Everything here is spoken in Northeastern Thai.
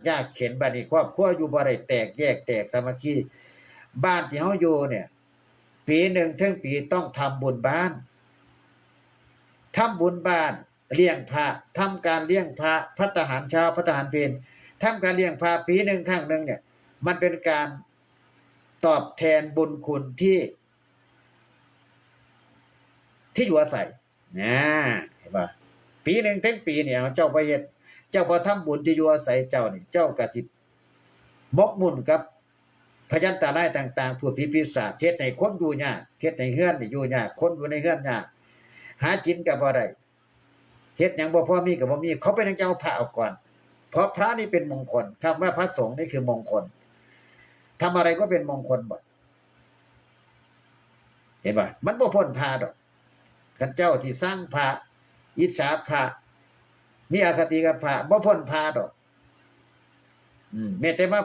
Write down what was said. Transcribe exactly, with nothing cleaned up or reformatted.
ยากเข็ญ บัดนี้ครอบครัวอยู่บ่ได้ แตกแยก แตกสามัคคี บ้านที่เฮาอยู่เนี่ย ปีหนึ่งทั้งปีต้องทำบุญบ้าน ทำบุญบ้าน เลี้ยงพระ ทำการเลี้ยงพระ ภัตตาหารเช้า ภัตตาหารเพล ทำการเลี้ยงพระปีหนึ่งครั้งหนึ่งเนี่ย มันเป็นการตอบแทนบุญคุณที่ ที่อยู่อาศัย นะ เห็นบ่ ปีหนึ่งทั้งปีเนี่ย เจ้าบ่เฮ็ด เจ้าบ่ทำบุญที่อยู่อาศัยเจ้านี่ เจ้าก็สิหมกมุ่นกับพยันตรายต่างๆ พูดผีปีศาจ เฮ็ดให้คนอยู่ยาก เฮ็ดให้เฮือนนี่อยู่ยาก คนอยู่ในเฮือนยาก หากินก็บ่ได้ เฮ็ดหยังบ่พอมีก็บ่มี เขาเป็นหยังจั่งเอาพระออกก่อน เพราะพระนี่เป็นมงคล คำว่าพระสงฆ์นี่คือมงคล ทำอะไรก็เป็นมงคลหมด เห็นบ่ มันบ่พ้นพระดอก คันเจ้าที่ซังพระ อิจฉาพระ มีอคติกับพระ บ่พ้นพระดอก อืม แม้แต่มา